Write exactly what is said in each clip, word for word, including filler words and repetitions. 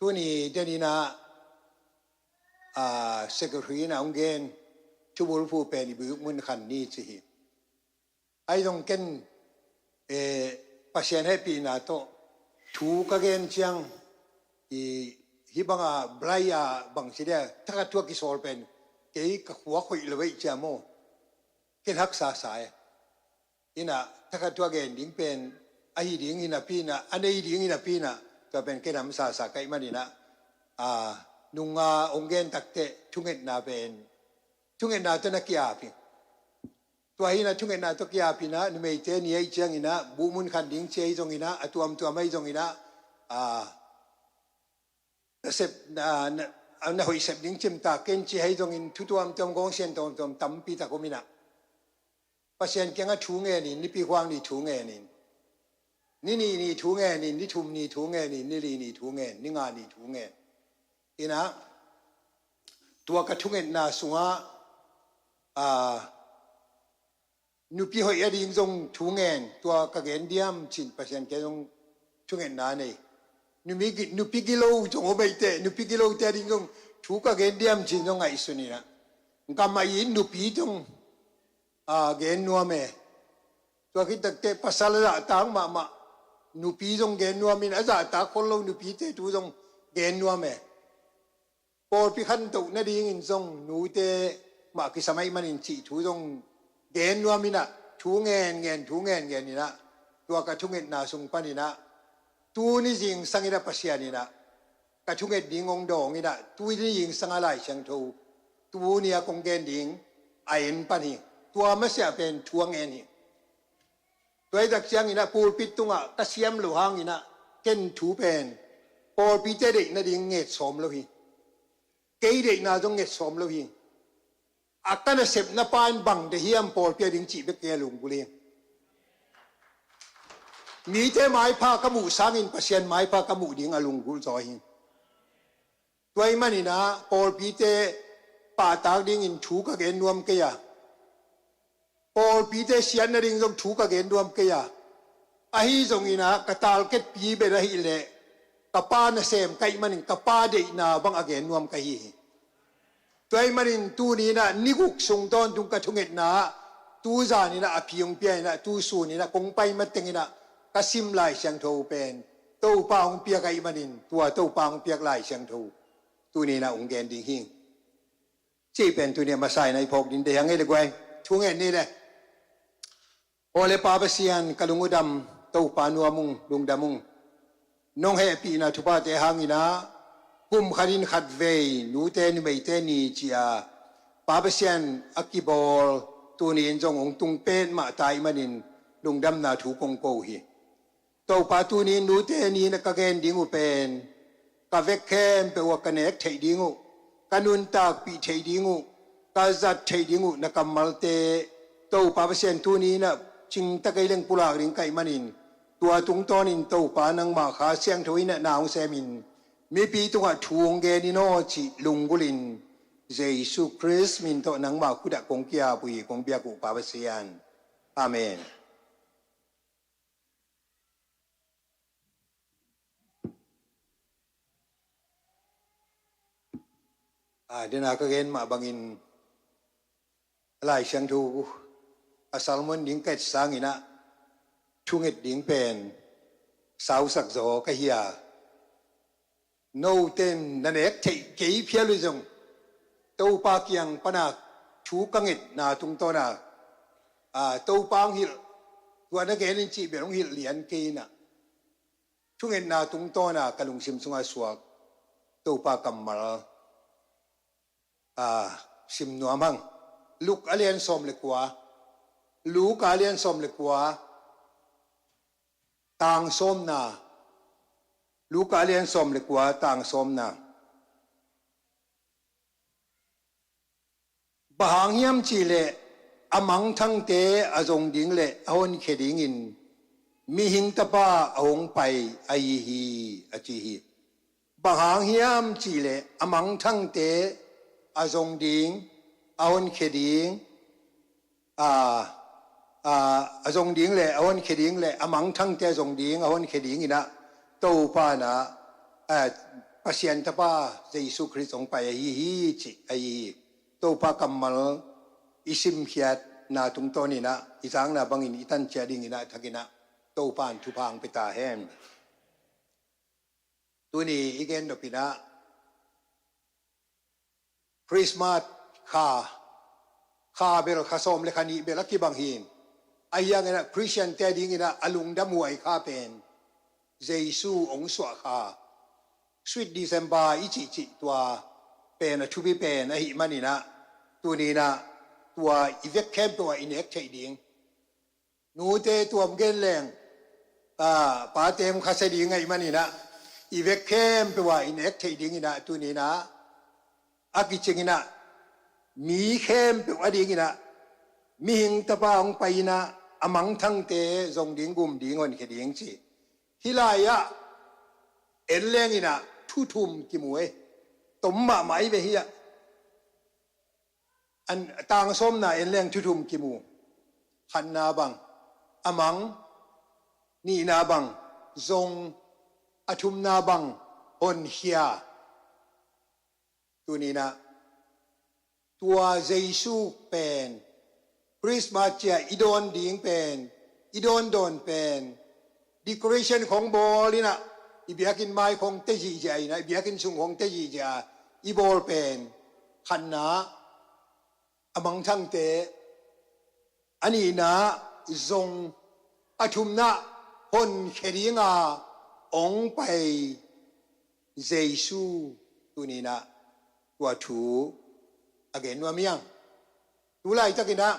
Tuni den in ah, a, secretary in ah hong gen, thubulphuh pen i buk mun khan ni ci hi. Ahi zong ken, eh, Pasian hehpihna tawh thu ka gen ciang, i, hih banga blai a bang ci dia, thakhat thu a kisawl pen kei ka khuak hoih lo veih cia maw. Ken haksa sa e. In ah, thakhat thu a gen ding pen ahi ding hi napi in ah, a nei ding hi napi in ah, tua pen ken hamsa sa ka hih man in ah, a, nunga hong gen takteh thungetna pen, thungetna tawh na ki-ap hi. Tua hi in ah, thungetna tawh ki-ap in ah, numeite ni ahih ciang in ah, buk mun khan ding ci ahi zong in ah, a tuamtuam ahi zong in ah, a, na sep, na, na, na hoih sep ding cimtak ken ci ahi zongin, thu tuamtuam gawng sian tuamtuam tampi tak om in ah, Pasian kiangah thu ngen in, Nipi khuang ni thu ngen in, ni nih ni thu ngen in, ni thum ni thu ngen in, ni li ni thu ngen, ni nga ni thu ngen. In ah, tua ka thungetna sungah, a, nupi hoih a ding zong thu ngen, tua ka gen diam ci-in Pasian kiang zong thungetna nei. Nupi gi-, nupi gilo zong om ei teh, nupi gilote a ding zong thu ka gen diam ci-in zong ngaihsun in ah, gam a it nupi zong, a, gen nuam e. Tua khit takteh pasal a zahtak mahmah nupi zong gen nuam in, a zahtak khol lo nupite thu zong gen nuam e. Pawlpi khantoh nadingin zong nute mah kisam ahih manin cih thu zong gen nuam in ah, thu ngen ngen, thu ngen ngen in ah, tua ka thungetna sung pan in ah, tuni zingsang in ah Pasian in ah ka thunget ding hong dawng in ah, tuni zingsang a Lai Siangtho tuni a kong gen ding a en pan hi. Tua masiah pen thu a ngen hi. Tua hi tak ciangin ah pulpit tungah ka siam loh hangin ah ken thu pen pawlpite deih nading nget sawm lo hi. Kei deihna zong nget sawm lo hi. A ka nasepna pa in bang deih hiam pawlpi a ding cih bek kei a lunggulh hi. Mite maipha ka muh sangin Pasian maipha ka muh ding a lunggulh zaw hi. Tua ahih manin ah pawlpite pahtak dingin thu ka gen nuam kei a, pawlpite siat nading zong thu ka gen nuam kei a, ahi zongin ah ka target pi bel ahih leh ka pa nasem ka hih manin ka pa deihna bang a gen nuam ka hi hi. Tua ahih manin tuni in ah ni guk sung tawntung ka thungetna ah, tu zan in ah a pi hong pia in ah, tu sun in ah kong pai mateng in ah ka sim Lai Siangtho pen Topa hong piak ahih manin, tua Topa hong piak Lai Siangtho tuni in ah hong gen ding hi. Cih pen tuni a masa in ah i phawk ding deih hang ei le guai. Thu ngen ni le. Aw le Pa Pasian, ka lung uh dam, Topa nuam ung, lungdam ung. Nong hehpihna thuphate hangin ah kum khat in khatvei nute numeite ni ci-a Pa Pasian a kibawl tuni in zong hong tung petmah ta ahih manin lungdamna thu kong ko uh hi. Topa, tuni nute ni in ah ka gen ding uh pen ka vek khempeuh ah ka nek theih ding uh, ka nuntakpih theih ding uh, ka zat theih ding uh na kammalte Topa Pasian tuni in ah cingta kei leng pulak ding ka hih manin, tua tungtawnin Topa nangmah Kha Siangtho in ah na hong semin mipi tungah thu hong gen in aw cih lunggulhin Jesu Khrist min tawh nangmah khut ah kong ki-ap uh hi, kong biak uh Pa Pasian. Amen. A, dena ka gen mah bangin Lai Siangtho a sermon ding ka et sangin ah thunget ding pen sausak zaw ka hi a, note in na nek theih kei phial uh zong Topa kiang pana thu ka ngetna tungtawna, a, Topa hong hilh, tua na gen in cih bel hong hilh lian kei in ah, thungetna tungtawna ka lungsim sungah suak Topa kammal, a, sim nuam hang. Luka a lian sawm le kua, Luka a lian sawm le kua, tang sawmna, Luka a lian sawm le kua, tang sawmna. Bang hang hiam cihleh a mangthangte a zong ding le a honkhia dingin mihing tapa a hong pai ahi hi, a ci hi. Bang hang hiam cihleh a mangthangte a zong ding, a honkhia ding, a, a, a zong ding le a honkhia ding le a mangthangte a zong ding, a honkhia ding in ah Topa in ah, a, Pasian Tapa Jesu Khrist hong pai ahi hi, cih ahi hi. Topa kammal i simkhiatna tungtawninah i zakna bangin i tancia dinginah thakinah Topa in thupha hong pia ta hen. Tuni i gen nopinah Christmas kha, kha bel kha sawm le kha nih bel a kibang hi. Ahi hanginah Christian te dinginah a lungdam huai kha pen Jesu hong suah kha, Sweet December i cihcih tua pen a thupi pen ahih maninah tuninah tua i vek khempeuh ah i nek theih ding. Nute tuam gen leng, a, pate hong khasia ding ahih maninah i vek khempeuh ah i nek theih dinginah tuninah a kicinginah mi khempeuh a dinginah mihing Tapa hong pai inah a mangthangte zong ding, gum ding, honkhia ding ci. Hih lai-ah en lenginah thu thum kimu ei. Tom mahmah i ve hi ah. An, tang sawmna en leng thu thum kimu. Khatna bang a mang, nihna bang zong, a thumna bang honkhia. Tuninah tua Jesu pen Christmas cia i dawn ding pen, i dawn dawn pen, decoration khong bawl inah i biakinn mai khong te zihziah inah, i biakinn sung khong te zihziah i bawl pen khatna a mangthangte, a nihna zong, a thumna honkhia dinga hong pai Jesu tuninah tua thu a gen nuam hiang. Tu laitakinah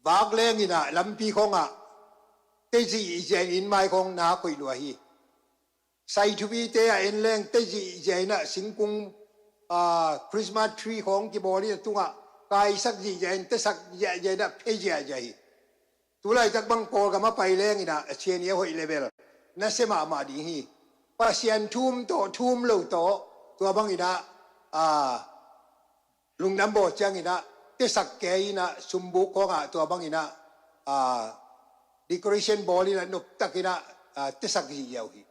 vak lenginah lampi khongah te zihziah in mai khong na koih lua hi. Sai thupite ah en leng te zihziah inah singkung, a, Christmas tree khong kibawl inah tungah kaisak zihziah in, tesak ziahziah inah phe ziahziah hi. Tu laitak bang Kawlgam a pai lenginah a ciani a hoih level nasia mahmah ding hi. Pasian thu um tawh, thu um lo tawh tua banginah, a, lungdam bawl cianginah tesak kei inah sumbuk khongah tua banginah, a, decoration bawl inah noptakinah, a, tesak zihziah uh hi.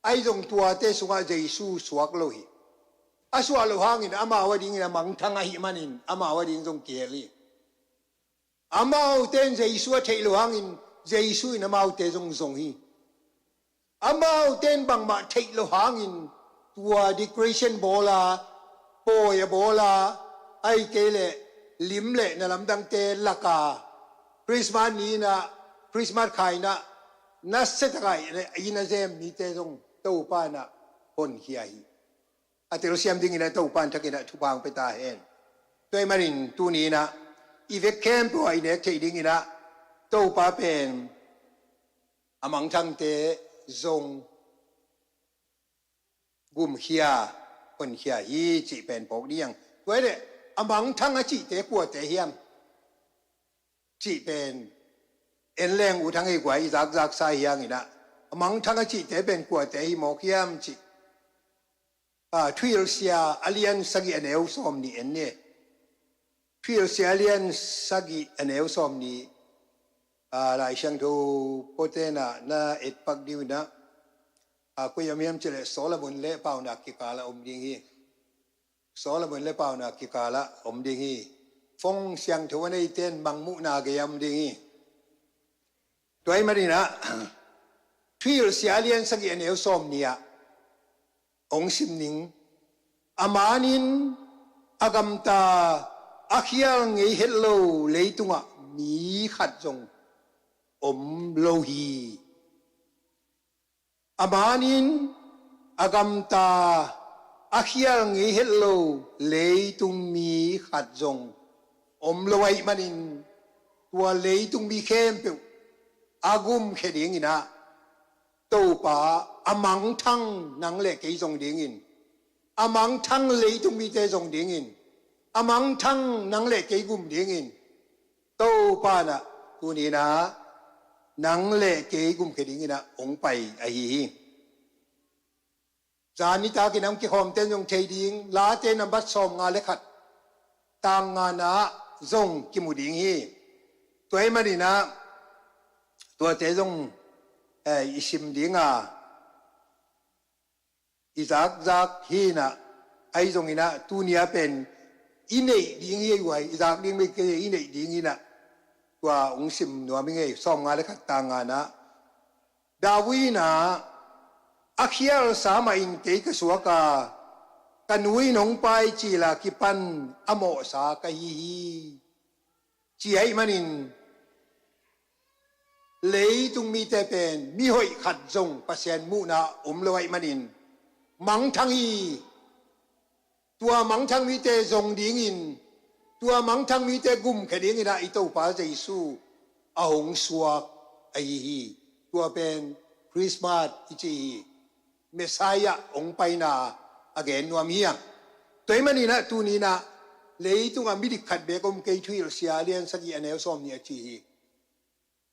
Ahi zong tuate sungah Jesu suak lo hi. A suah loh hangin amau a dingin a mangthang ahih manin amau a ding zong kihel hi. Amaute in Jesu a theih loh hangin Jesu in amaute zong zong hi. Amaute in bangmah theih loh hangin tua decoration bawl a, pawi a bawl a, ahih kei leh lim le na lamdangte lak a, Christmas ni inah, Christmas kha inah nasia takin a zem mite zong Topa inah honkhia hi. A telsiam dinginah Topa in thakinah thupha hong pia ta hen. Tua ahih manin tuni inah i vek khempeuh ah i nek theih dinginah Topa pen a mangthangte zong gumkhia, honkhia hi cih pen phawk ding. Tua hi leh a mangthang a cihte kuate hiam cih pen en leng U Thang Ei Guai i zakzaksa hi hanginah a mangthang a cihte pen kuate hi mawk hiam cih, a, Thuhilhsia a lian sagih a neu sawm nih en ni. Thuhilhsia a lian sagih a neu sawm nih, a, Lai Siangtho pawlte'n ah na etpak ding uh inah, a, koi om hiam cih leh Solomon le Paunak kikal ah om ding hi. Solomon le Paunak kikal ah om ding hi. Fong siangtho a neite'n Mangmuhna gei ah om ding hi. Tua ahih maninah Thuhilhsia a lian sagih a neu sawm nih ah hong sim ning. A manin a gamta a khial ngei het lo leitungah mi khat zong om lo hi. A manin a gamta a khial ngei het lo leitung mi khat zong om lo ahih manin tua leitung mi khempeuh a gumkhia dinginah Topa a mangthang nang le kei zong dingin, a mangthang leitung mite zong dingin, a mangthang nang le kei gum dingin Topa inah tuni inah nang le kei gumkhia dinginah hong pai ahi hi. Zan nitakin hong kikhawmte'n zong thei ding, Late nambat sawmnga le khat, tang ngana ah zong kimu ding hi. Tua ahih maninah tuate zong, eh, i sim ding a, i zakzak hi inah, ahi zongin ah tuni-ah pen i neih ding hi ei guai, i zak ding bek kei, i neih ding hi inah. Tua hong sim nuam ing ei, sawmnga le khat, tang nga-na. David inah, a khialsa mah in kei ka suak a, ka nu in hong pai cil a kipan a mawhsa ka hi hi, ci ahih manin, leitung mite pen mihoih khat zong Pasian muhna om lo ahih manin, mangthang hi. Tua mangthang mite zong dingin, tua mangthang mite gumkhia dingin ah i Topa Jesu a hong suak ahi hi. Tua pen Christmas i ci hi. Messiah hong paina a gen nuam hi a. Tua ahih manin ah tuni inah, leitungah midik khat bek om kei, Thuhilhsia a lian sagih a neu sawmnih a ci hi.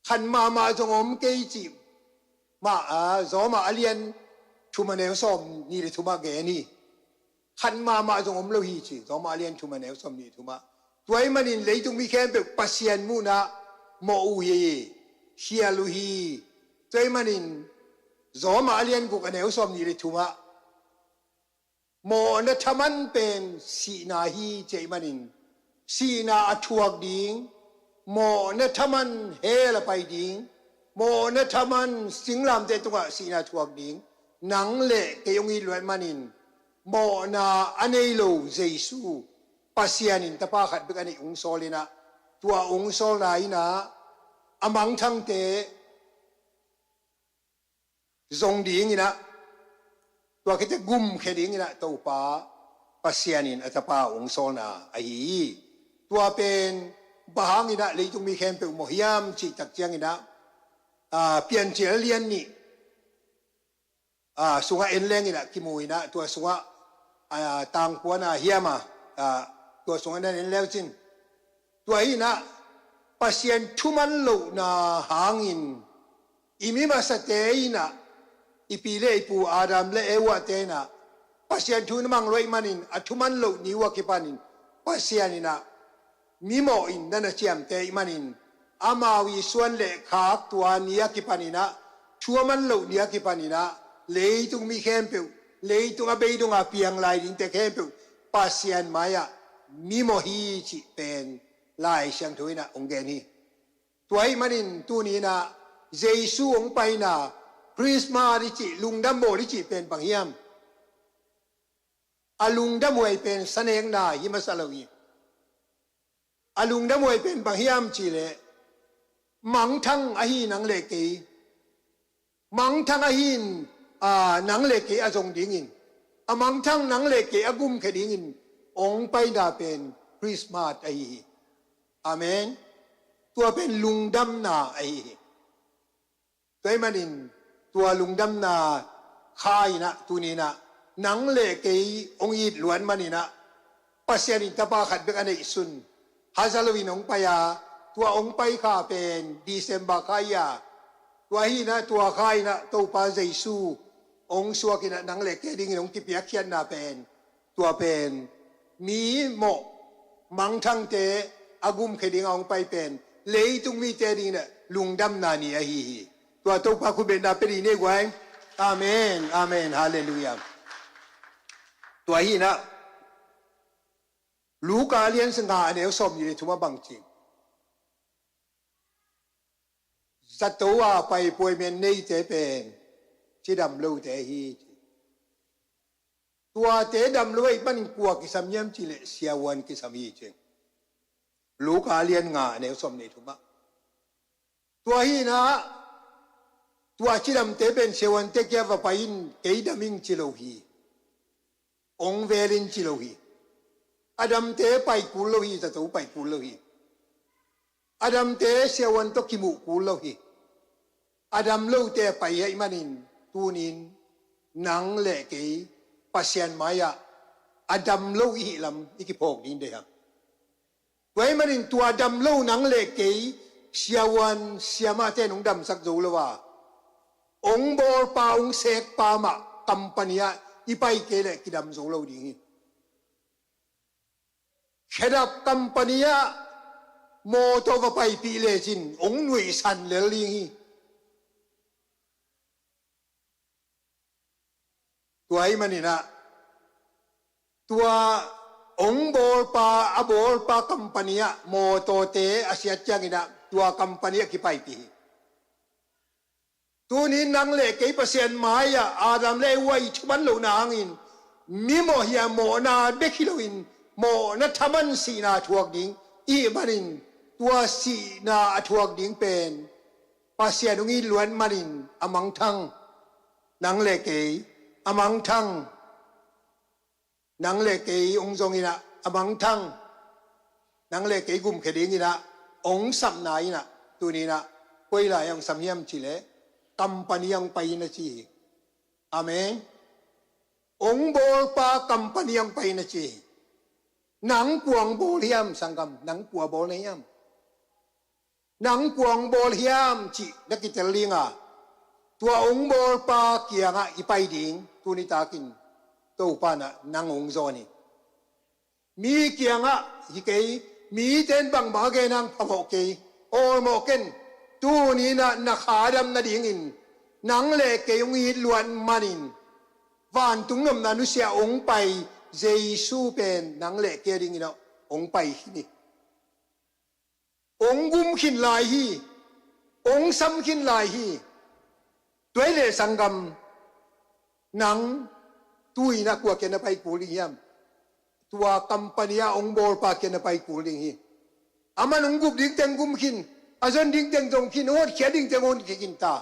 Khat mahmah zong om kei cih mah, a, Zawmah a lian thum a neu sawmnih le thum ah gen hi. Khat mahmah zong om lo hi ci, Zawmah a lian thum a neu sawmnih le thum ah. Tua ahih manin leitung mi khempeuh Pasian muhna mawh uh hi, khial uh hi. Tua ahih manin Zawmah a lian guk a neu sawmnih le thum ah, mawhna thaman pen sihna hi, ci ahih manin, sihna a thuak ding, mawhna thaman hell a pai ding, mawhna thaman singlamteh tungah sihna a thuak ding, nang le kei hong it luat manin, mawhna a nei lo Jesu, Pasian in Tapa khat bek a neih hong sawl inah, tua hong sawlna inah a mangthangte zong ding inah, tua khit teh gumkhia ding inah Topa Pasian in a Tapa hong sawlna ahi hi. Tua pen bang hang inah leitung mi khempeuh mawh hiam cih tak ciang inah, a, Piancil a lian nih, a, sungah en leng inah kimu inah, tua sungah, a, tang kua na hiam a, a, tua sungah na en leu cin. Tua hi inah, Pasian thuman lohna hangin, i mi masate inah, i pi le i pu Adam le Eva te inah, Pasian thu na mang lo ahih manin, a thuman loh ni uh a kipanin, Pasian inah, mimawh in na na ciamteh ahih manin, amau i suan le khak tua ni a kipan inah, thu a man loh ni a kipan inah, leitung mi khempeuh, leitung a beidong a piang lai dingte khempeuh, Pasian mai-ah mimawh hi cih pen Lai Siangtho inah hong gen hi. Tua ahih manin tuni inah Jesu hong paina, Christmas i cih, lungdam bawl i cih pen bang hiam? A lungdamhuai pen sanekna hi masa lo hi. A lungdamhuai pen bang hiam cih leh, mangthang ahi nang le kei, mangthang ahi in, a, nang le kei a zong dingin, a mangthang nang le kei a gumkhia dingin hong paina pen Christmas ahi hi. Amen. Tua pen lungdamna ahi hi. Tua ahih manin tua lungdamna kha inah tuni inah nang le kei hong it luat man inah, Pasian in Tapa khat bek a neihsun, haza loin hong pai a, tua hong pai kha pen December kha hi a, tua hi inah tua kha inah Topa Jesu hong suak inah nang le kei dingin hong kipiakkhiatna pen, tua pen mi mawh mangthangte a gumkhia dingah hong pai pen leitung mite dingin ah lungdamna ni ahi hi. Tua Topa khutbetna pia dih ni ei guai. Amen, amen, halleluiah. Tua hi inah Luka a lian nga a neu sawmnih le thum ah bang ci? Zato a pai appointment neite pen cidam lote hi ci. Tuate dam lo ahih manin kua kisam hiam cih leh siavuan kisam hi ci. Luka a lian nga a neu sawmnih le thum ah. Tua hi inah tua cidamte pen siavuante kiang va pai in, kei dam ing ci lo hi. Hong vel in ci lo hi. A damte pai kul lo hi, zato pai kul lo hi. A damte siavuan tawh kimuh kul lo hi. A dam lote a pai ahih manin tunin nang le kei Pasian mai-ah a dam lo i hih lam i kiphawk ding deih hang. Tua ahih manin tua dam lo nang le kei siavuan siamahte in hong damsak zo lo a, hong bawlpa hong sekpa mah company ah i pai kei leh kidam zo lo ding hi. Khedap company ah mawtaw va paipih lecin hong nuihsan lel ding hi. Tua ahih manin ah, tua hong bawlpa, a bawlpa company ah mawtawte a siat ciangin ah tua company ah kipaipih hi. Tuni nang le kei Pasian mai-ah Adam le Eva i thuman lohna hangin mimawh hi a, mawhna bek hi loin mawhna thaman sihna a thuak ding i hih manin, tua sihna a thuak ding pen Pasian hong it luat manin a mangthang. Nang le kei a mangthang. Nang le kei hong zong in ah a mangthang. Nang le kei gumkhia ding in ah hong sapna in ah, tuni in ah koi lai ah hong sam hiam cih leh, company ah hong pai in a ci hi. Amen. Hong bawlpa company ah hong pai in a ci hi. Nang kua hong bawl hiam, sanggam? Nang kua bawl na hiam? Nang kua hong bawl hiam cih na kitel ding a, tua hong bawlpa kiangah i pai ding. Tuni takin Topa in ah nang hong zawn hi. Mi kiangah hi kei, mite in bangbang a gen hang phamawh kei, awlmawh ken. Tuni in ah na kha dam nadingin nang le kei hong it luat manin, vantung nopna nusia hong pai Jesu pen nang le kei a dingin ah hong pai khin hi. Hong gum khin lai hi. Hong sam khin lai hi. Tua ahih leh sanggam, nang tu-in ah kua kiang na pai kul ding hiam? Tua company ah hong bawlpa kiang na pai kul ding hi. Aman hong gup ding teng gum khin, a zon ding teng zong khin, hong hotkhiat ding teng hong hotkhiat khin ta.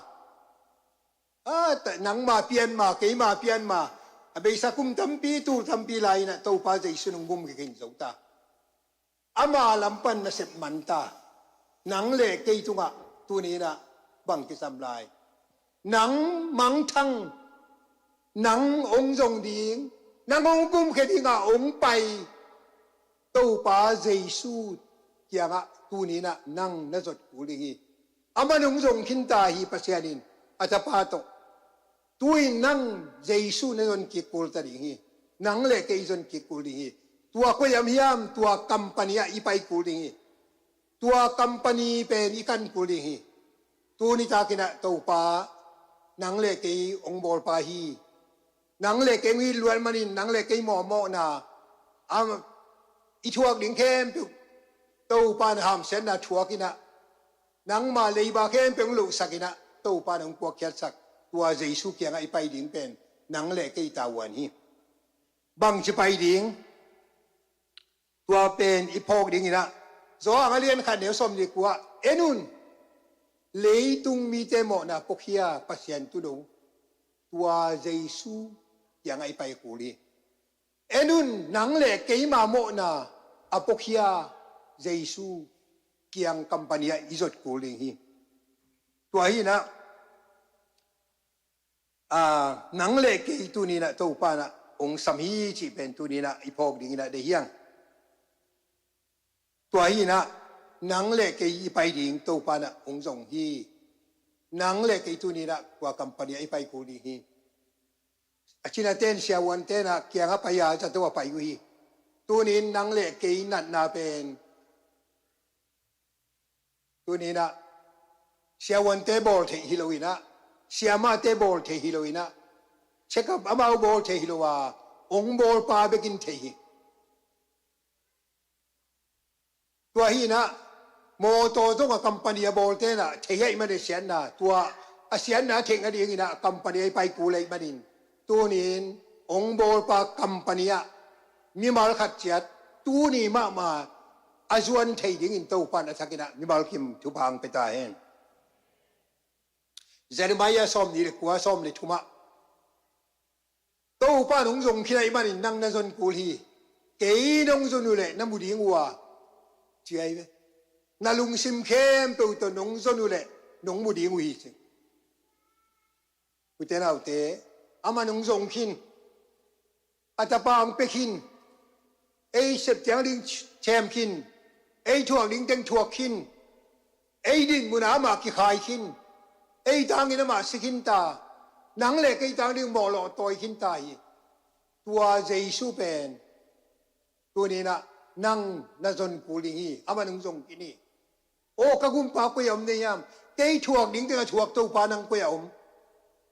Ah, ta, nangma pian ma, keima pian ma, a beisa kum tampi, tul tampi lai in ah Topa Jesu in hong gumkhia khin zo ta. Ama lam pan nasep man ta. Nang le kei tungah tuni in ah bang kisam lai? Nang mangthang, nang hong zong ding, nang hong gumkhia ding a hong pai Topa Jesu kiangah tuni in ah nang na zot kul ding hi. Aman hong zong khin ta hi, Pasian in a Tapa tawh. Tu-in nang Jesu na zon kik kul ta ding hi. Nang le kei zon kik kul ding hi. Tua koi ah om hiam? Tua company ah i pai kul ding hi. Tua company pen i kan kul ding hi. Tuni takin ah Topa, nang le kei hong bawlpa hi. Nang le kei hong it luat manin nang le kei mawhmawhna, am, i thuak ding khempeuh Topa in ah hamsiatna thuak in ah, nangma leiba khempeuh hong lohsak in ah, Topa in ah hong puakkhiatsak tua Jesu kiangah i pai ding pen nang le kei tavuan hi. Bangci pai ding? Tua pen i phawk ding in ah, Johan a lian khat, neu sawmnih le kua, en un, leitung mite mawhna puakhia Pasian tu dong, tua Jesu kiangah i pai kul hi. En un, nang le keima mawhna a puakhia Jesu kiang company ah i zot kul ding hi. Tua hi in ah, a, nang le kei tuni in ah Topa in ah hong sam hi cih pen tuni in ah i phawk ding in ah deih hi hang. Tua hi in ah, nang le kei i pai ding Topa in ah hong zong hi. Nang le kei tuni in ah tua company ah i pai kul ding hi. A cinate in, siavuante in ah kiangah pai a, zato a pai uh hi. Tuni in nang le kei natna pen, tuni in ah siavuante bawl theih hi lo in ah, siamahte bawl theih hi lo in ah, check up amau bawl theih hi lo a, hong bawlpa bekin thei hi. Tua hi in ah, mawtaw zong a company a bawlte in ah thei ahih manin siatna, tua a siatna theih nading in ah company ah i pai kul ahih manin, tuni in hong bawlpa company ah mimal khat ciat tuni mahmah a zuan thei dingin Topa in a thakin ah mimal kim thupha hong pia ta hen. Jeremiah sawmnih le kua, sawm le thum ah, Topa in hong zong khin ahih manin nang na zon kul hi. Kei nong zon uh leh na mu ding uh a, ci ahi ve. Na lungsim khempeuh tawh nong zon uh leh nong mu ding uh hi, ci. Ute naute, aman hong zong khin. A Tapa hong pia khin. Ei sep ciang ding chem khin. Ei thuak ding teng thuak khin. Ei dinmun ah amah kikhai khin. Ei tangin amah si khin ta. Nang le kei tang ding mawhlawh tawi khin ta hi. Tua Jesu pen tuni in ah nang na zon kul ding hi. Aman hong zong khin hi. Aw, ka gumpa koi ah om na hiam? Kei thuak ding teng a thuak Topa nang koi ah om?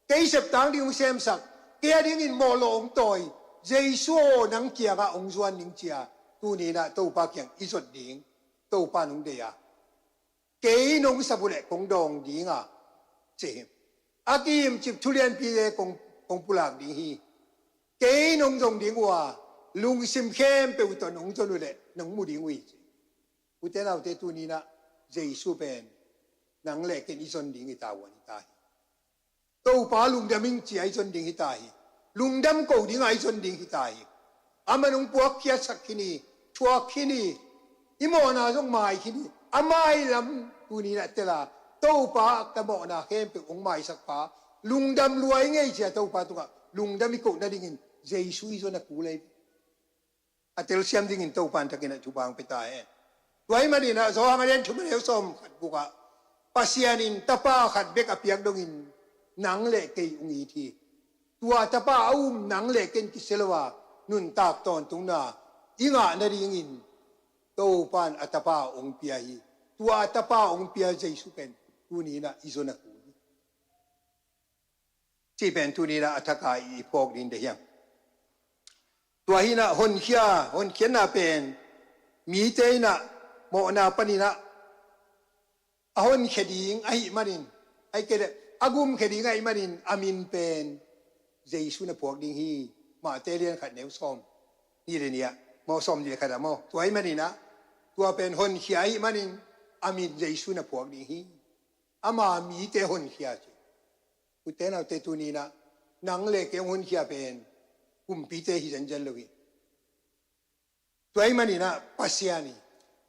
Kei sep tang ding hong semsak, Kei a dingin mawhlawh hong tawi, Jesu aw, nang kiangah hong zuan ning ci-a tuni-in ah Topa kiang i zot ding Topa in hong deih a, kei nong sap uh leh kong dawng ding a, ci hi. A kihimcip thulianpite kong, kong pulak ding hi. Kei nong zong ding uh a, lungsim khempeuh tawh nong zon uh leh nong mu ding uh hi, ci. Ute naute, tuni-in ah Jesu pen nang le kei in i zon ding i tavuan hi ta hi. Topa lungdam ing ci-a i zon ding hi ta hi. Lungdam ko dingah i zon ding hi ta hi. Amah in hong puakkhiatsak khin hi, thuak khin hi. I mawhna zong mai khin hi. A mailam tuni-in ah tel a, Topa, ka mawhna khempeuh hong maisakpa, lungdam lua ing ei ci-a Topa tungah lungdam i koh nadingin Jesu i zon a kul hi. A telsiam dingin Topa in thakin ah thupha hong pia ta hen. Tua ahih manin ah Johan a lian thum a neu sawm khat gukah Pasian in Tapa khat bek a piak dongin nang le kei hong it hi. Tua Tapa a um nang le kei in kisia lo a, nuntak tawntungna i ngah nadingin Topa in a Tapa hong pia hi. Tua a Tapa hong pia Jesu pen tuni-in ah i zon a kul hi, cih pen tuni-in ah a thak a i phawk ding deih hiam? Tua hi-in ah honkhia, honkhiatna pen mite in ah mawhna panin ah a honkhia ding ahih manin, ahih kei leh a gumkhia ding ahih manin a min pen Jesu na phuak ding hi. Mate lian khat neu sawm nih le nih ah maw, sawm nih le khat ah maw. Tua ahih manin ah tua pen honkhia ahih manin a min Jesu na phuak ding hi. Ama mite honkhia ci. Ute naute, tuni-in ah nang le kei hong honkhia pen kumpite hi zenzen lo hi. Tua ahih manin ah Pasian hi.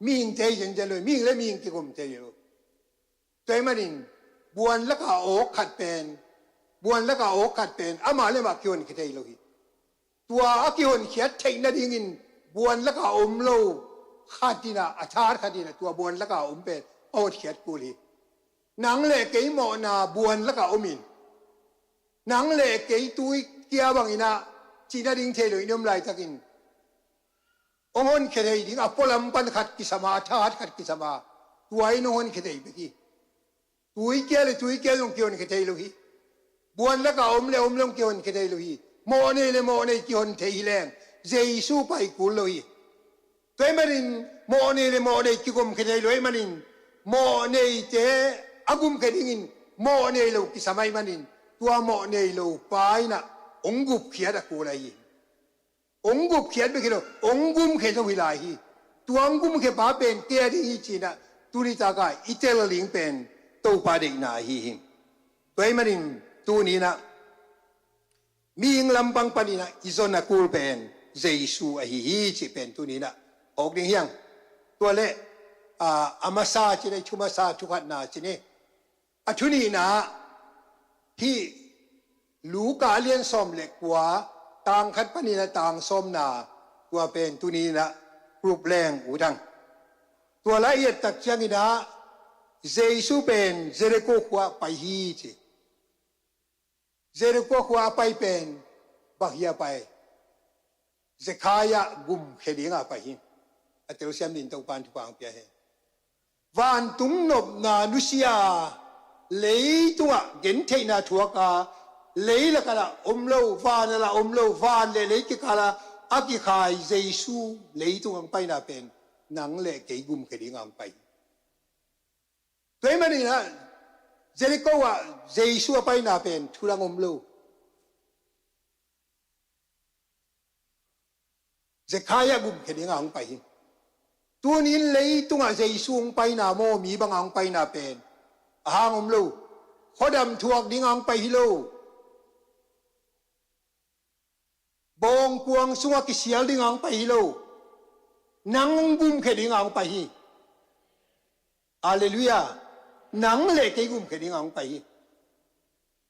Mihingte hi zenzen lo hi. Mihing le mihing kigom thei lo. Tua ahih manin buan laka awk khat pen, buan laka awk khat pen amah le amah kihonkhia thei lo hi. Tua a kihonkhiat theih nadingin buan laka om lo khat in ah, a that khat in ah tua buan laka om pen a hotkhiat kul hi. Nang le kei mawhna buan laka om in, nang le kei tui kia bangin ah cih nading thei lo in i om laitakin hong honkhia thei ding a pualam pan khat kisam a, a that khat kisam a, tua in hong honkhia thei bek hi. Tui kia le tui kia zong kihonkhia thei lo hi. Buan laka om le om le hong kihonkhia thei lo hi. Mawhnei le mawhnei kihon thei hi leng Jesu pai kul lo hi. Tua ahih manin mawhnei le mawhnei kigomkhia thei lo ahih manin mawhneite a gumkhia dingin mawhnei lo kisam ahih manin tua mawhnei lo pa in ah hong gupkhiat a kul ahi hi. Hong gupkhiat bek hi lo, hong gumkhia zong hi lai hi. Tua hong gumkhia pa pen kei a ding hi ci-in ah tuni tak a i tel ding pen Topa deihna ahi hi. Tua ahih manin tuni-in ah mihing lampang panin ah i zon a kul pen Jesu ahi hi cih pen tuni-in ah phawk ding hi hang. Tua leh a, a masa ci ni, thu masa, thu khatna ci ni. A thu nihna ah hih Luka a lian sawm le kua, tang khat panin ah tang sawmna, tua pen tuni-in ah group leng ut hang. Tua lai i et tak ciangin ah Jesu pen Jericho khua ah pai hi ci. Jericho khua a pai pen bang hia pai? Zekhaiah gumkhia dinga pai hi. A telsiam dingin Topa in thupha hong pia hen. Vantung nopna nusia, leitungah gentheihna thuak a, lei lakah lah om lo, van ah lah om lo, van le lei kikal ah a kikhai Jesu leitung hong paina pen nang le kei gumkhia dinga hong pai hi. Tua ahih manin ah Jericho ah Jesu a paina pen thu dang om lo. Zekhaiah gumkhia dinga hong pai hi. Tuni-in leitungah Jesu hong paina maw, mi banga hong paina pen a hang om lo. Khuadam thuak dinga hong pai hi lo. Bawngkuang sungah kisial dinga hong pai hi lo. Nang gumkhia dinga hong pai hi. Halleluiah. Nang le kei gumkhia dinga hong pai hi.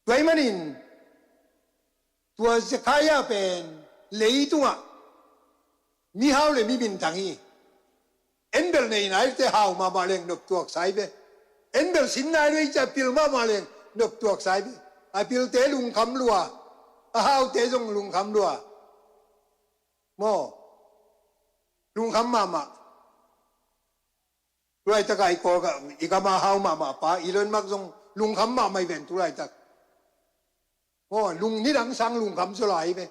Tua ahih manin tua Zekhaiah pen leitungah mihau le mi minthang hi. En bel nei nai lote hau mahmah leng noptuak sa hi ve. En bel sin nai lo hi ci a pil mahmah leng noptuak sa hi ve. A pilte lungkham lua, a haute zong lungkham lua. Maw? Lungkham mahmah. Tulaitak a i Kawl, i gam a hau mahmah pa Elon Musk zong lungkham mahmah hi ven tulaitak. Maw, lung nidang sang lungkham zaw lai ve.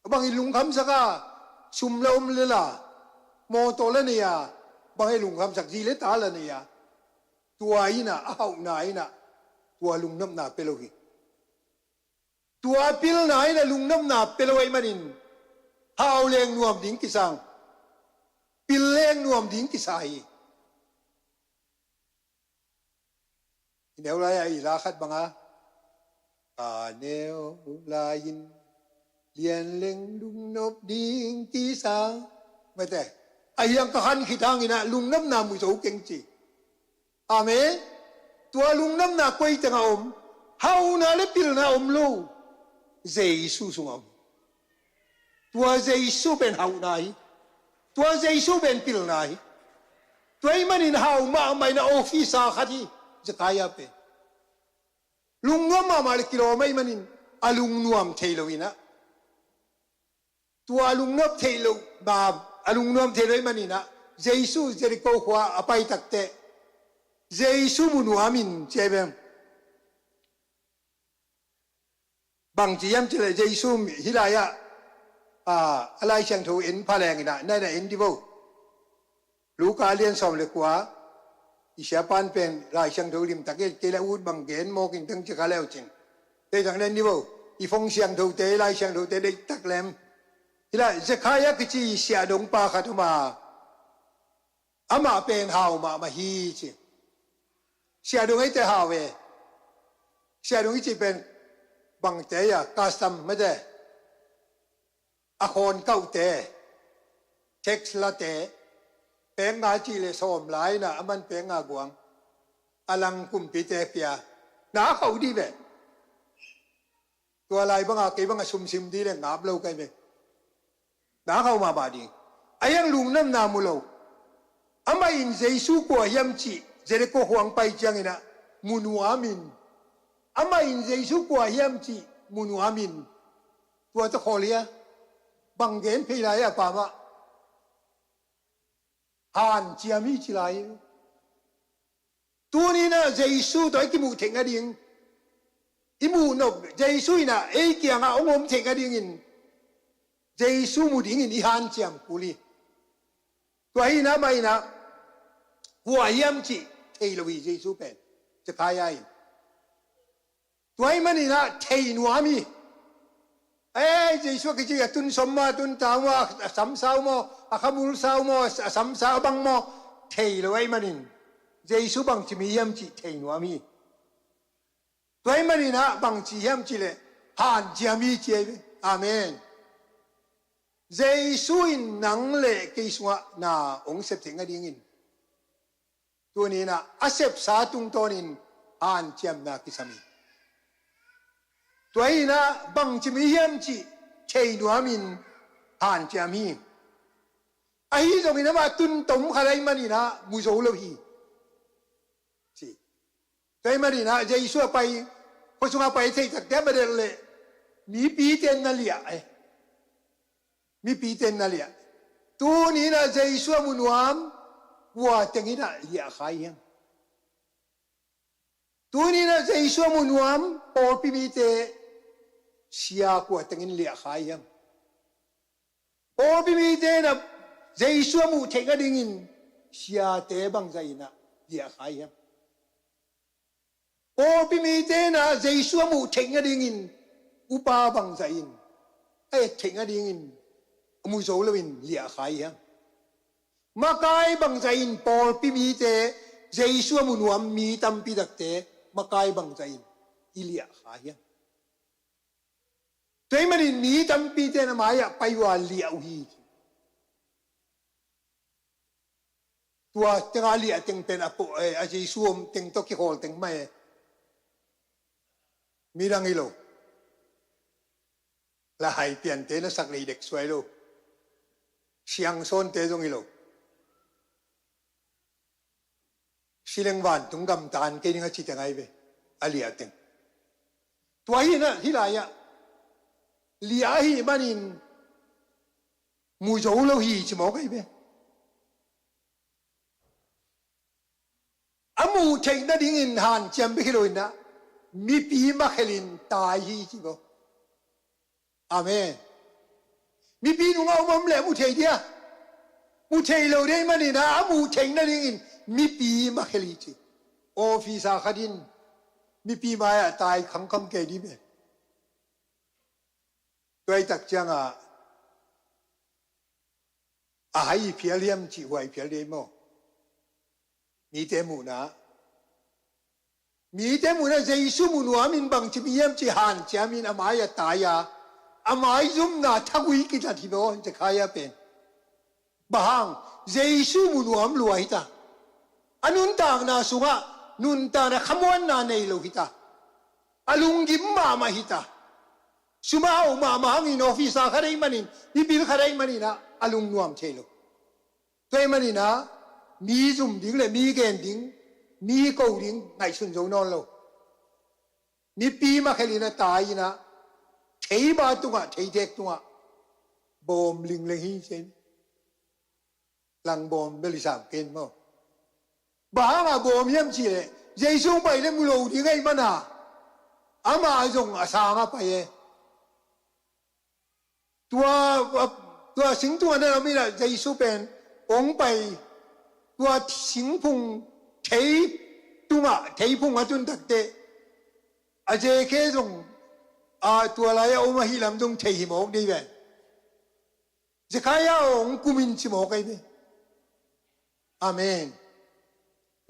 Bangin lungkhamsak a, sum la om le la, mawtaw la nei a, bangin lungkhamsak, zi le ta la nei a, tua in ah, a hauhna in ah, tua lungnopna pia lo hi. Tua pilna in ah lungnopna pia lo ahih manin, hau leng nuam ding kisang, pil leng nuam ding kisa hi. I neu lai-ah i la khat banga, ka neu lai-in lian leng lungnop ding kisa, mate. A hiang ka khan khit hangin ah lungnopna mu zo keng ci. Amen. Tua lungnopna koi tengah om? Hauhna le pilna om lo, Jesu sungah om. Tua Jesu pen hauhna hi. Tua Jesu pen pilna hi. Tua ahih manin hau mahmah in ah officer khat hi, Zekhaiah pen. Lungnuam mahmah le kilawm ahih manin, a lungnuam thei lo in ah, tua a lungnuam thei lo, ba, a lungnuam thei lo ahih manin ah, Jesu Jericho khua a pai takteh, Jesu mu nuam in ci ahi ve. Bangci hiam cih leh Jesu hih lai-ah, a, a Lai Siangtho en pha leng in ah, na, na en dih vo. Luka lian sawm le kua, i siapan pen Lai Siangtho limtak hi, kei la ut bang gen mawk in teng ci kha le uh cin. Tei tang en dih vo, i phone siangthote, i Lai Siangthote deihtak lem. Hih lai Zekhaiah kici siahdong pa khat om a, amah pen hau mahmah hi ci. Siahdong eite hau e. Siahdong i cih pen bangte ia, custom mate, a khawn kauhte, tax late, pek nga cih leh sawm lai in ah, a man pek nga guang, a lang kumpite pia, na khauh dih ve. Tua lai banga kei banga sumsim dih le ngap lo ka hi ve. Na khauh mahmah ding. A hiang lungnopna mu lo. Amah in Jesu kua hiam cih Jericho khua hong pai ciangin ah mu nuam in. Amah in Jesu kua hiam cih mu nuam in. Tua tawh khawl hia? Bang gen phei lai a pa mah? Hanciam hi ci lai. Tuni in ah Jesu tawh i kimuh theih nading, i muh nop, Jesu in ah ei kiangah hong om theih nadingin, Jesu mu dingin i hanciam kul hi. Tua hi in ah, amah in ah kua hiam cih thei lo hi Jesu pen, Zekhaiah in. Tua ahih manin ah thei nuam hi. Ei, Jesu a kici a tun sawm maw, a tun tau maw, a samsau maw, a khamulsau maw, a samsau a bang maw, thei lo ahih manin, Jesu bangci mi hiam cih thei nuam hi. Tua ahih manin ah bangci hiam cih leh hanciam hi ci ahi ve. Amen. Jesu in nang le kei sungah na hong sep theih nadingin, tuni in ah a sepsa tungtawnin hanciamna kisam hi. Tua hi in ah bangci mi hiam cih thei nuamin hanciam hi. Ahi zongin amah tun tom khat ahih manin ah mu zo lo hi ci. Tua ahih manin ah Jesu a pai, khua sungah pai thei takte a va delh leh mipite na liah e. Mipite na liah. Tuni in ah Jesu a mu nuam kua teng in ah liah kha hiam? Tuni in ah Jesu a mu nuam pawlpi mite sia kua teng in liah kha hiam? Pawlpi mite in ah Jesu a muh theih nadingin siate bangzah in ah liah kha hiam? Pawlpi mite in ah Jesu a muh theih nadingin upa bangzah in a et theih nadingin a mu zo loin liah kha hiam? Makai bangzah in pawlpi mite Jesu a mu nuam mi tampi takte makai bangzah in i liah kha hiam? Tua ahih manin mi tampite na mai-ah pai uh a liah uh hi. Tua tengah liah teng pen a po, eh, a Jesu om teng tawh kikhawl teng mah e. Midang hi lo. Lahai piante na sak lei dek suai lo. Siangsawnte zong hi lo. Sileng vantung gamtan kei ding a ci teng ahi ve. A liah teng. Tua hi na, hih lai-ah liah ahih manin mu zo lo hi ci mawk ahi ve. A muh theih nadingin hanciam bek hi lo in ah, mipi makhelin tai hi ci bo. Amen. Mipi nungah om om leh mu thei dia, mu thei lo dei manin a, a mu theih nadingin mipi makhel hi ci. Officer khat in mipi mai-ah tai khangkhang kei di ve. Tuaitak ciangah a hai phial hiam cih huai phial dei maw? Mite muhna, mite muhna Jesu mu nuamin bangci mi hiam cih hanciamin a mai-ah tai a, a maizumna thagui kitat hi maw Zekhaya pen? Bang hang? Jesu mu nuam lua hita. A nuntakna sungah nuntakna khamuanna nei lo hita. A lunggim mahmah hita. Sum a hau mahmah hangin officer khat ahih manin, mipi khat ahih manin ah a lungnuam thei lo. Tua ahih manin ah mi zum ding le mi gen ding, mi ko ding ngaihsun zo nawn lo. Mipi makhelin a tai in ah, theiba tungah, theithek tungah bawm lingleng hi ci. Langbawm bel i sam kei maw? Bang hangah bawm hiam cih leh Jesu hong pai leh mu lo ding ahih mana, amah zong a sangah pai e. Tua, tua singtungah na om in ah Jesu pen hong pai, tua singphung thei tungah, theiphung a tun takteh a Zekhaya zong, a, tua lai-ah om ahih lam zong thei hi mawk dei ve. Zekhaya aw, hong kum in ci mawk ahi ve. Amen.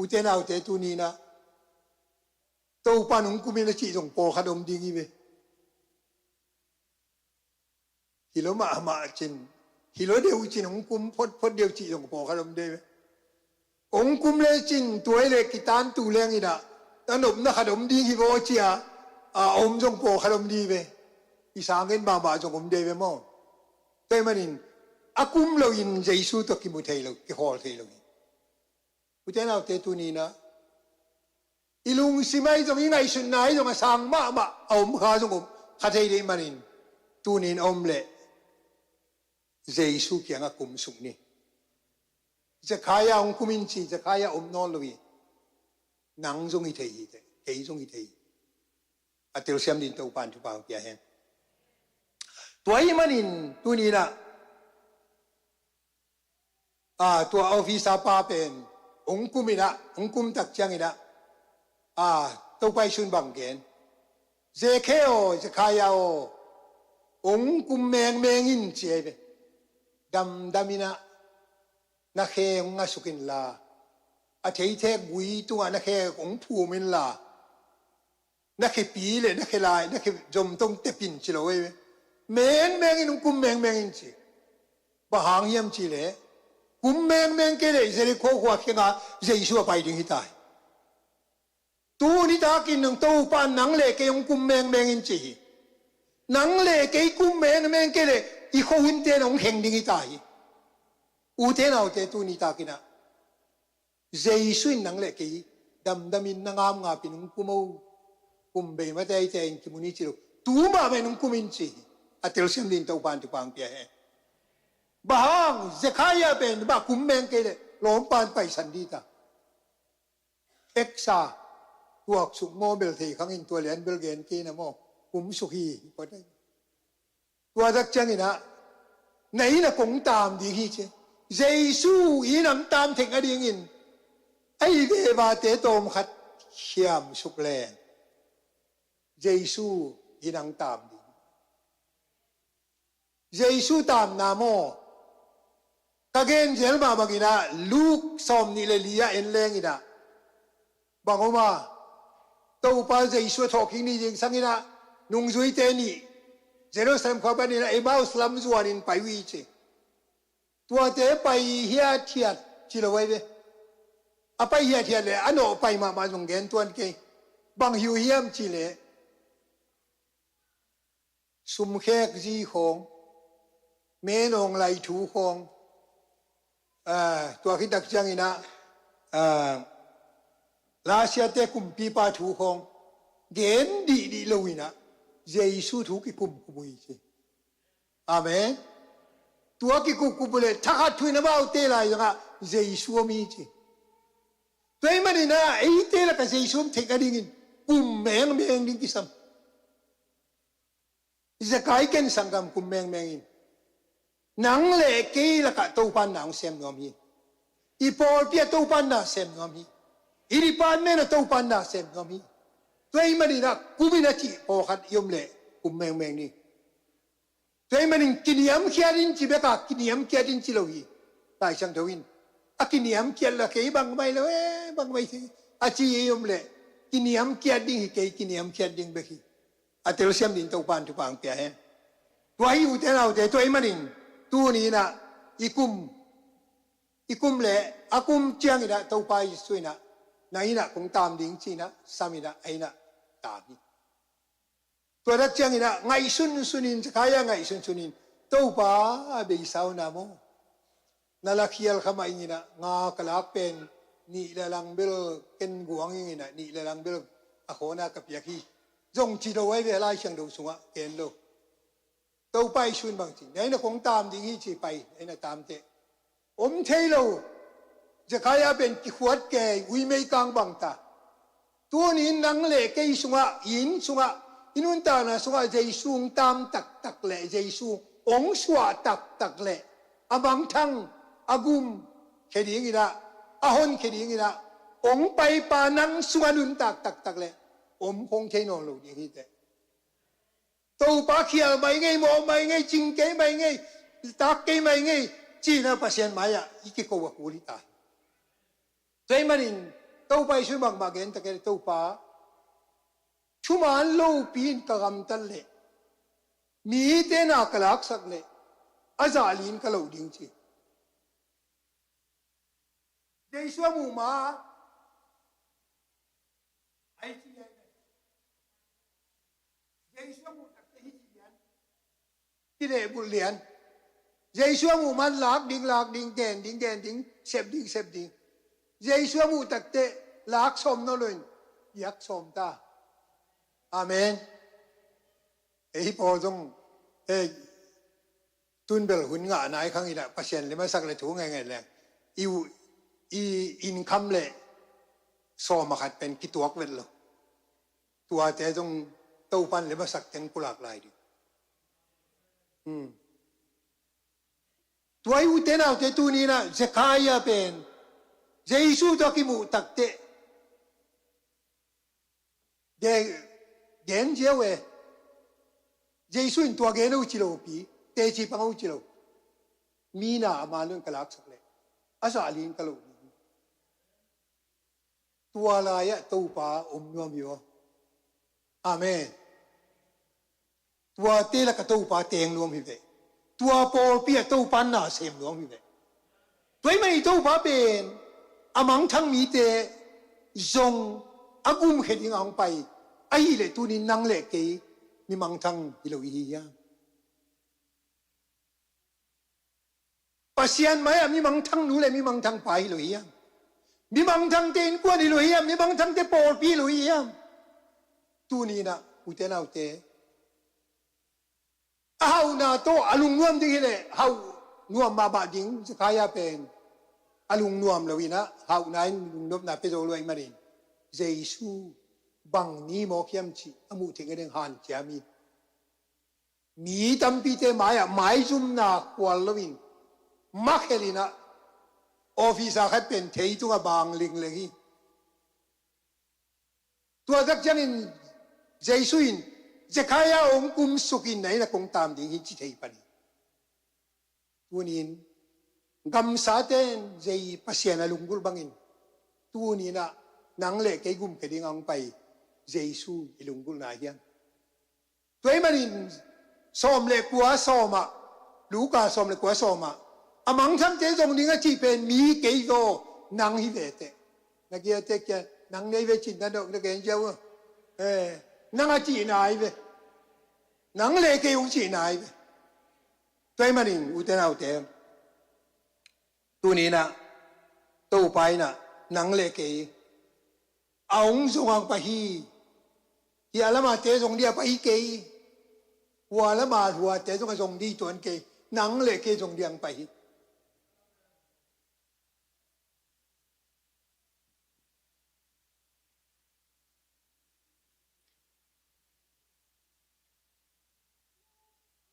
Ute naute, tuni in ah Topa'n hong kum in a cih zong pawlkhat om ding hi ve. Hi lo mahmah cin, hi lo deuh cin hong kum photphot deuh cih zong pawlkhat om ding hi ve. Hong kum lecin tua hi leh kitantu leng in ah, a nopna khat om ding hi vaw ci a, a om zong pawlkhat om ding hi ve. I sang gen mahmah zong om ding hi ve maw? Tua ahih manin a kum loin Jesu tawh kimu thei lo, kikhawl thei lo hi. Ute naute, tuni in ah i lungsim ahi zong, i ngaihsutna ahi zong a sang mahmah a om kha zong om kha thei ding ahih manin, tuni in a om leh Jesu kiangah kumsuk ni. Zekhaya hong kum in ci, Zekhaya om nawn lo hi. Nang zong hi thei hi teh, kei zong hi thei hi. A telsiam dingin Topa'n thupha hong pia hen. Tua ahih manin tuni in ah, a, tua officer pa pen hong kum in ah, hong kum tak ciangin ah, a, Topa Jesu'n bang gen? Zekhaya aw, Zekhaya aw, hong kum mengmeng in ci ahi ve. Damdam in ah na khe hong ngasuk inla, a theithek gui tungah na khe hong phum inla, na khepi le na khelai, na khe zom tong tep in ci lo ahi ve. Mengmeng in hong kum mengmeng in ci. Bang hang hiam cih leh, kum mengmeng kei leh Jerikho khua kiangah Jesu a pai ding hi ta hi. Tuni takin nang Topa'n nang le kei hong kum mengmeng in ci hi. Nang le kei kum mengmeng kei leh i khuahunte in hong kheng ding hi ta hi. Ute naute, tuni takin ah Jesu in nang le kei damdamin na ngamngapin hong kum o. Kum bei mate aite in kimu ni ci lo. Tu mahmah in hong kum in ci hi. A telsiam dingin Topa'n thupha hong pia hen. Bang hang? Zekhaya pen bang kum meng kei leh lawmpa'n paisan ding ta. Eksa tuaksuk maw, bel thei khangin tua lian bel gen kei na maw, kumsuk hi. Tua tak ciangin ah na inn ah kong tam ding hi ci. Jesu inn ah hong tam thei nadingin a i vevate tawmkhat khiamsuk leng Jesu inn ah hong tam ding. Jesu tamna maw, ka gen zel mah bangin ah Luke sawmnih le li ah en leng in ah, bang om a, Topa Jesu a thawhkik ni zingsang in ah nungzuite nih Jerusalem khua panin ah Emmaus lam zuanin pai uh hi ci. Tuate pai hiathiat ci lo ahi ve. A pai hiathiat le a nawh pai mahmah zong gen tuan kei. Bang hi uh hiam cih leh, sumkhek zi khawng, menawng lai thu khawng, ah, tua khit tak ciangin ah, ah, Lasiate kumpipa thu khawng gen dihdih lo in ah Jesu thu kikumkum uh hi ci. Amen. Tua kikumkum uh leh thakhat thu in amaute lai zongah Jesu om hi ci. Tua ahih manin ah eite lakah Jesu om theih nadingin kum mengmeng ding kisam. Zekai ken sanggam kum mengmeng in, nang le kei lakah Topa in na hong sem nuam hi. I pawlpi ah Topa in na sem nuam hi. I department ah Topa in na sem nuam hi. Tua ahih manin ah kum in a cih pawlkhat i om leh kum mengmeng ding. Tua ahih manin kiniamkhiat in ci bek a, kiniamkhiat in ci lo hi. Lai Siangtho in, a kiniamkhiat lo kei bangmah hi lo e, bangmah hi kei, a ci i om leh, kiniamkhiat ding hi kei, kiniamkhiat ding bek hi. A telsiam ding Topa in thupha hong pia hen. Tua hi, ute naute, tua ahih manin tuni in ah i kum, i kum leh a kum ciangin ah Topa Jesu in ah, na inn ah kong taam ding ci-in ah sam in ah, a inn ah taam hi. Tua tak ciangin ah ngaihsunsun in, Zekhaiah ngaihsunsun in, Topa, a beisa uh na maw? Na lakhial kha mah ing in ah, nga ka lak pen nih le lang bel ken guang ing in ah, nih le lang bel a khawn a ka piak hi, zong ci lo ahi ve, Lai Siangtho sungah gen lo. Topa Jesu in bang ci, na inn ah kong taam ding hi ci, pai, na inn ah taam teh. Om thei lo. Zekhaiah pen kikhuat kei, uimei kang bang ta. Tuni in nang le kei sungah, i inn sungah, i nuntakna sungah Jesu hong taam taktak leh, Jesu hong suah taktak leh, a mangthang, a gum khia ding in ah, a honkhia ding in ah hong paipa nang sungah nuntak taktak leh, om khong thei nawn lo ding hi teh. Topa, khial mai ngei, mawh mai ngei, cing kei mai ngei, tak kei mai ngei, ci-in ah Pasian mai-ah i kiko a kul hi ta hi. Tua ahih manin Topa Jesu in bangmah gen ta kei leh, Topa, thuman lopi in ka gamtat leh, mite na ka laksak leh, a zah li in ka loh ding ci. Jesu a muh ma, ai ci ai. Jesu a muh takte hi ci lian. Kilehbulh lian. Jesu a muh man lak ding, lak ding, gen ding, gen ding, sep ding, sep ding. Jesu a muh takte lak sawm nawn lo in, piak sawm ta. Amen. Ei pawl zong, ei, tun bel hun ngah nai khang in ah, Pasian lim a sak leh thu ngeingei leng, i, i income leh sawm a khat pen kituak vet lo. Tuate zong Topa in lim a sak teng pulak lai ding. Hmm. Tua hi, ute naute, tuni in ah Zekhaiah pen Jesu tawh a kimuh takte, gen, gen ziau e. Jesu in tua gen uh ci lopi, teci pang uh ci lo. Mi na a man lo in ka laksak leh, a zah li in ka loh ding. Tua lai-ah Topa om nuam hi aw. Amen. Tuate lakah Topa teng nuam hi ve. Tua pawlpi ah Topa in na sem nuam hi ve. Tua ahih manin Topa pen a mangthang mite zong a gumkhia ding a hong pai ahih leh, tuni in nang le kei mi mangthang hi lo i hi hiam? Pasian mai-ah mi mangthang nu le mi mangthang pa hi lo hiam? Mi mangthangte innkuan hi lo hiam? Mi mangthangte pawlpi hi lo hiam? Tuni in ah, ute naute, a hauhna tawh a lungnuam ding hi leh, hauh nuam mahmah ding, Zekhaiah pen a lungnuam lo in ah, hauhna in lungnopna pia zo lo ahih manin, Jesu bang ni mawk hiam cih a muh theih nading hanciam hi. Mi tampite mai-ah maizumna khual lo in, makhelh in ah, officer khat pen thei tungah bang lingleng hi. Tua tak ciangin Jesu in, Zekhaiah, hong kumsuk in, na inn ah kong taam ding hi, ci thei pan hi. Tuni in gamsate in Jesu, Pasian a lunggulh bangin, tuni in ah nang le kei gumkhia ding a hong pai Jesu i lunggulhna hiam? Tua ahih manin sawm le kua sawm ah, Luka sawm le kua sawm ah, a mangthangte zong ding a cih pen mi kei zaw, nang hi ve teh. Na giate kia, nang nei ve cin na dawk na gen ziau a. Eh, nang a cihna hi ve. Nang le kei hong cihna hi ve. Tua ahih manin, ute naute, tuni in ah Topa in ah nang le kei a hong zong a hong pai hi. Hih a lamate zong ding a pai hi kei. Hua lama huate zong a zong ding hi tuan kei. Nang le kei zong ding a hong pai hi.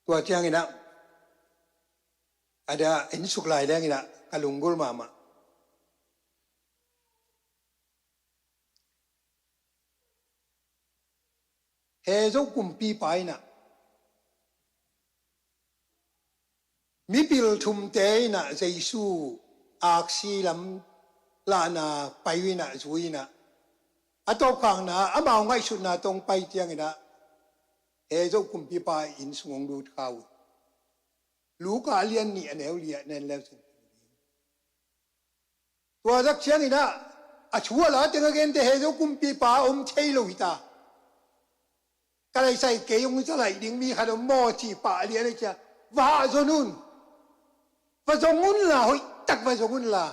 Tua ciangin ah, a dia in suk lai leng in ah ka lunggulh mahmah. He Zo kumpipa in ah mipil thumte in ah Jesu aksi lam lahna pai uh in ah, zui in ah, a tawpkhakna amau ngaihsutna tawh hong pai ciangin ah, he Zo kumpipa inn sung hong lut kha uh. Luka a lian nih a neu li ah na en leu cin. Tua tak ciangin ah, a thu a la teng a gente he Zo kumpipa a om thei lo hi ta. Ka laisai kei hong zalaih ding mi khat om maw cih pah lian a cia, va zon un. Va zong unla, hoihtak va zong unla,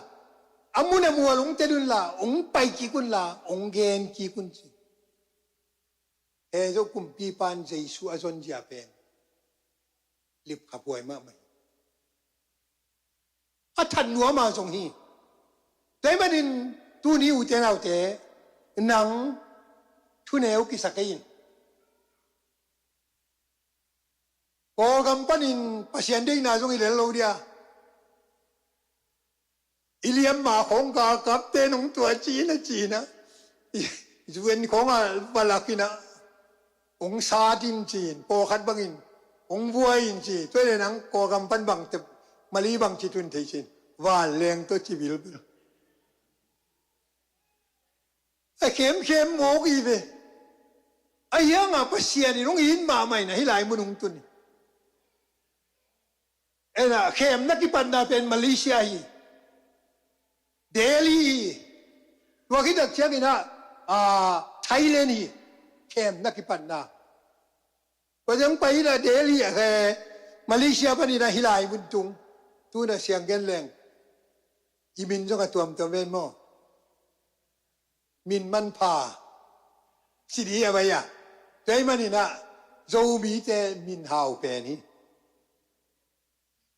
a mun a mual hong tet unla, hong pai kik unla, hong gen kik un ci. He Zo kumpipa in Jesu a zon zia pen lipkhaphuai mahmah hi. A that nuam a zong hi. Tua ahih manin tuni ute naute, nang thuneu kisa kei in. Kawlgam panin Pasian deihna zong i lel lo dia. I liamma khawng galkapte nong tua cina cina, i zuen khawng a va lak in ah, hong sat in cin, pawlkhat bangin hong vuai in ci. Tua le nang Kawlgam pan bangte, Mali bang ci tun thei cin, vanleng tawh ci bilbil. A khemkhem mawk hi ve. A hiangah Pasian in hong it mahmah in ah hih lai mun hong tun hi. En ah, khemna kipatna pen Malaysia hi. Delhi hi. Tua khit tak ciangin ah, ah, Thailand hi. Khemna kipatna. Tua ciang pai in ah Delhi ah khe, Malaysia panin ah hih lai mun tung. Tu in ah siang gen leng, i min zong a tuamtuam ven maw. Min manpha si di a vai a. Tua ahih manin ah Zomite min hau pen hi.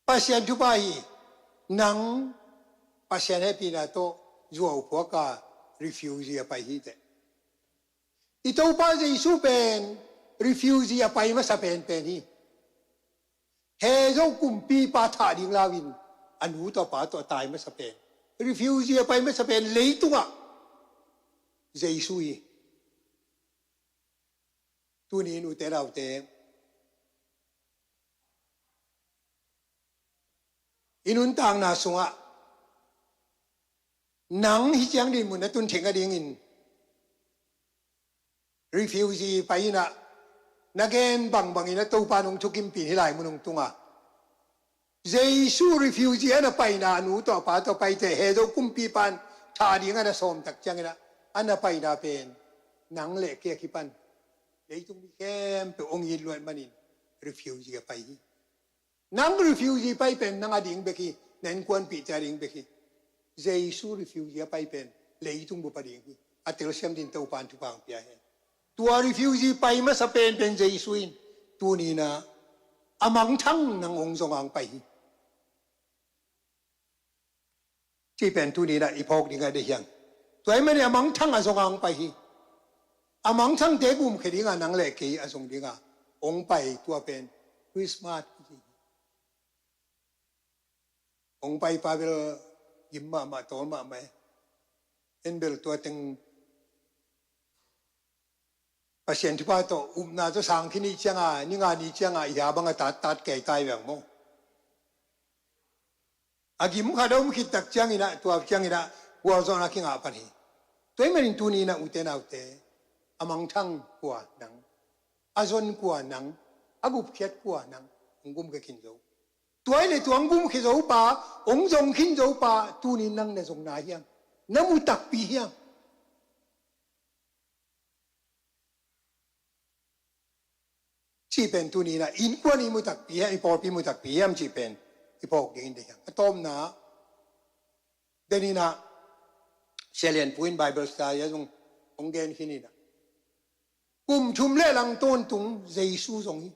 Pasian thupha hi. Nang Pasian hehpihna tawh zuauphuak a refugee a pai hi teh. I Topa Jesu pen refugee a pai masa penpen hi. He Zo kumpipa thah ding lau in a nu tawh a pa tawh a tai masa pen, refugee a pai masa pen leitungah Jesu hi. Tuni in ute naute, i nuntakna sungah nang hih ciang dinmun na tun theih nadingin refugee pai in ah, na gen bangbangin a Topa in hong thukimpih in hih lai mun hong tung a. Jesu refugee a na paina, a nu tawh a pa tawh a pai teh, he Zo kumpipa in thah ding a na sawm tak ciangin ah, a na paina pen nang le kei a kipan leitung mi khempeuh hong it luat manin refugee a pai hi. Nang refugee pai pen nang a ding bek hi, na innkuanpihte a ding bek hi. Jesu refugee a pai pen leitung bup a ding hi. A telsiam dingin Topa in thupha hong pia hen. Tua refugee pai masa penpen Jesu in, tuni in ah a mangthang nang hong zong a hong pai hi. Cih pen tuni in ah i phawk ding a deih hiam? Tua ahih manin a mangthang a zong a hong pai hi. A mangthangte gumkhia ding a nang le kei a zong ding a hong pai, tua pen Christmas kici hi. Hong paipa bel gim mahmah, tawl mahmah e. En bel tua teng Pasian thupha tawh upna tawh sang khin i hih ciangin, ni nga ni ciangin i hia bang a tattat kei tai veng maw. A gim khat a om khit tak ciangin ah, tua ciangin ah gualzawhna kingah pan hi. Tua ahih manin tuni in ah ute naute, a mangthang kua nang, a zon kua nang, a gupkhiat kua nang, hong gumkhia khin zo. Tua ahih leh tua hong gumkhia zo pa, hong zong khin zo pa, tuni in nang na zong na hiam? Na mu takpi hiam? Cih pen tuni in ah innkuan i mu takpi hiam, i pawlpi mu takpi hiam cih pen i phawk dingin deih hiam? A tawpna, den in ah Sia Lian Pu in Bible study ah zong hong gen khin in ah, kum thum le lang tawntung Jesu zong hi.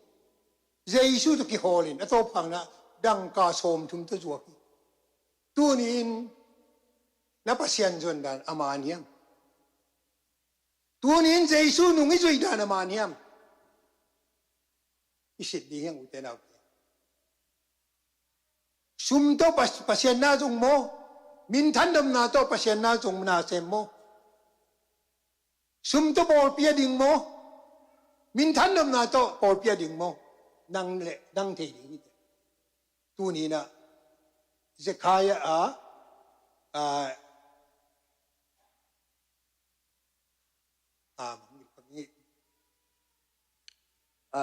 Jesu tawh kihawl in a tawpkhakna dangka sawmthum tawh zuak hi. Tuni in na Pasian zon dan a man hiam? Tuni in Jesu nung i zuih dan a man hiam? I sit ding hiam ute naute? Sum tawh Pasian na zong maw? Minthan nopna tawh Pasian na zong na sem maw? Sum tawh pawlpi a ding maw? Minthan nopna tawh pawlpi a ding maw? Nang le nang thei ding hi. Tuni-in ah Zekhariah a, a, a, a,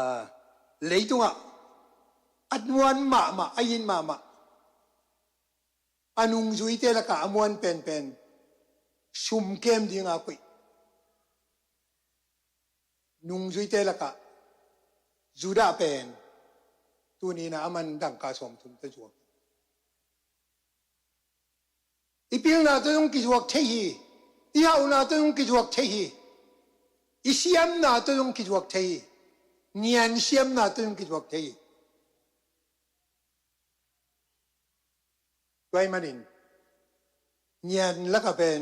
leitungah a nuan mahmah, a it mahmah, a nungzuite lakah a muan penpen sum kem dinga koih nungzuite lakah Judah pen tuni-in ah aman dangka sawmthum tawh zuak. I pilna tawh zong kizuak thei hi. I hauhna tawh zong kizuak thei hi. I siamna tawh zong kizuak thei hi. Ngian siamna tawh zong kizuak thei hi. Tua ahih manin ngian lakah pen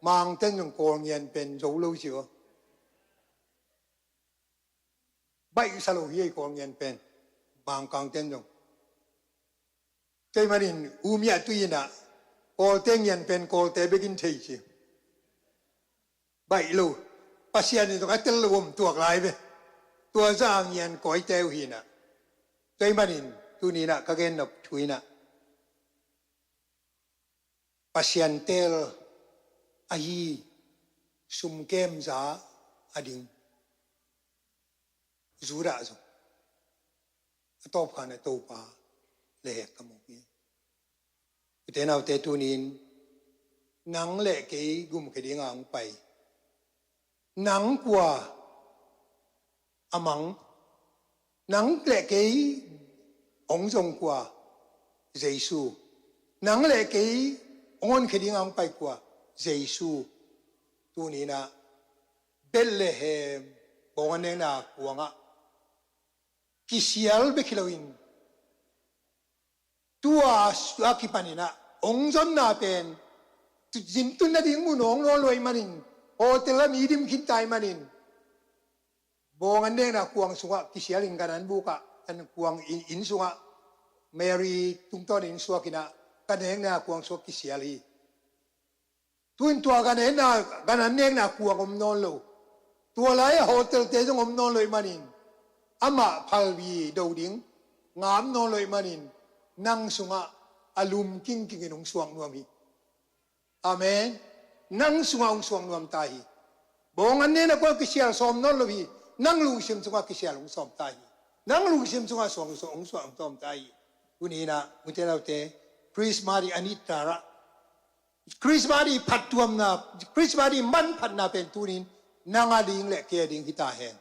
Mangte'n zong Kawl ngian pen zo lo ci uh. Baihsa lo hi ei, Kawl ngian pen Mangkangte'n zong. Tua ahih manin U Mya Tui in ah Kawlte ngian pen Kawlte bekin thei ci. Baih lo. Pasian in zong a tel lo om tuak lai ve. Tua zah a ngian kawite uh hi-in ah. Tua ahih manin tuni-in ah ka gen nop thu in ah Pasian teel ahi sum kem za a ding Judah zong a tawpkhan a Topa lehhek ka mu hi. Ute naute, tuni-in nang le kei gumkhia dinga hong pai. Nang kua a mang? Nang le kei hong zong kua? Jesu. Nang le kei hong honkhia dinga hong pai kua? Jesu. Tuni-in ah Bethlehem bawng a nekna kuangah kisial bek hi loin tua a kipanin ah hong zonna pen zintun nading mun hong nawn lo ahih manin, hotel ah mi dim khinta ahih manin, bawng a nekna kuang sungah kisialin, gan an bukah, an kuang inn, inn sungah, Mary tungtawn inn suakin ah gan a nekna kuang sungah kisial hi. Tu-in tua gan a nekna, gan a nekna kuang om nawn lo. Tua lai-ah hotelte zong om nawn lo ahih manin, amah phalbi do ding ngam nawn lo ahih manin, nang sungah a lum kingkingin hong suak nuam hi. Amen. Nang sungah hong suak nuam ta hi. Bawng a nekna kuang kisial sawm nawn lo hi. Nang lungsim sungah kisial hong sawm ta hi. Nang lungsim sungah suak, suak, hong suak, hong sawm ta hi. Tuni-in ah ute naute, Christmas i a nit tarah Christmas i phattuamna, Christmas i manphatna pen tuni-in nang a ding le kei a ding hi ta hen.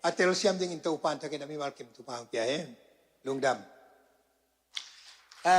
A telsiam dingin Topa in thakin a mimal kim thupha hong pia hen. Lungdam.